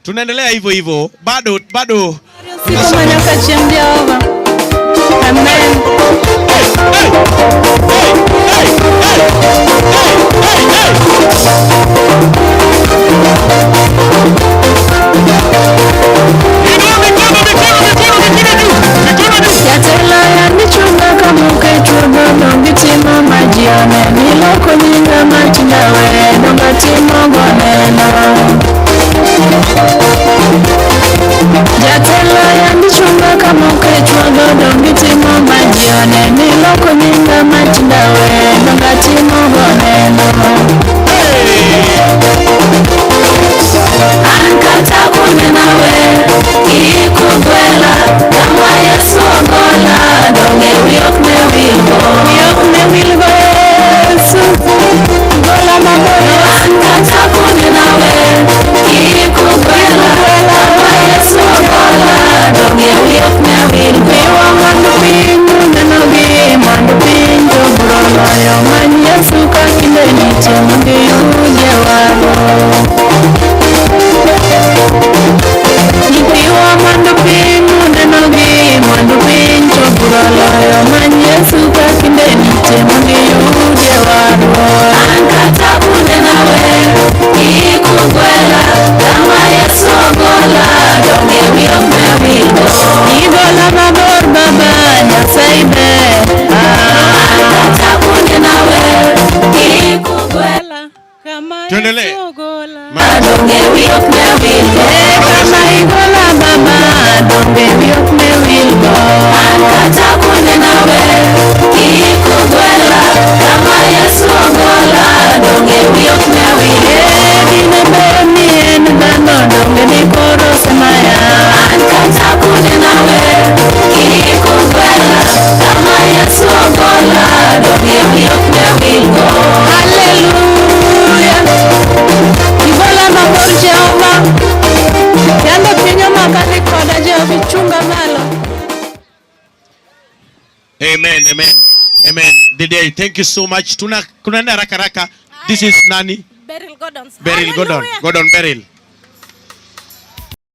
Tunaendelea hivyo hivyo, bado bado. Siku manyaka chieng' Jehova. Amen. Hey, hey, hey, hey, hey, hey, hey. Inua mikono, mikono, mikono, mikono juu, mikono juu. Jatelo yandi chunga kamuke chuodho donge itimo ma ji oneno iloko nyinga matinda we donge atimo goneno. Jatelo yandi chunga kamuke chuodho donge itimo ma ji oneno iloko nyinga matinda we donge atimo goneno. An kata kunena we kikugwela kama Yesu ogola donge wi ok ne wilgo. Wi ok ne wilgo Yesu gola mabor. An kata kunena we kikugwela kama Yesu ogola donge wi ok ne wilgo. Miwa mwandu piny unenogi mwandu piny to biro loyo many Yesu ka kinde nitie mondo iyudie warruok. Miwa mwandu piny unenogi mwandu piny to biro loyo many Yesu ka kinde nitie mondo iyudie warruok. An kata kunena we kikugwela kama Yesu ogola donge wi ok ne wilgo. Igola mabor baba Nyasaye ber. An kata kunena we kikugwela Kama Tuendelee. Yesu ogola. Donge wi ok ne wilgo. Eh, kama igola baba donge wi ok ne wilgo. An kata kunena we kikugwela kama Yesu ogola donge wi ok ne wilgo. Eh, dine bed ni en dhano donge dikoro semaya. An kata kunena we kikugwela kama Yesu ogola donge wi ok ne wilgo. Haleluya. Igola mabor Jehova. Yando piny omaka ni koda Jehova ichunga malo. Amen, amen, amen. Dede, thank you so much. Tuna kunaenda haraka haraka. This is nani? Beryl Gordon. Beryl Gordon. Hallelujah. Gordon Beryl.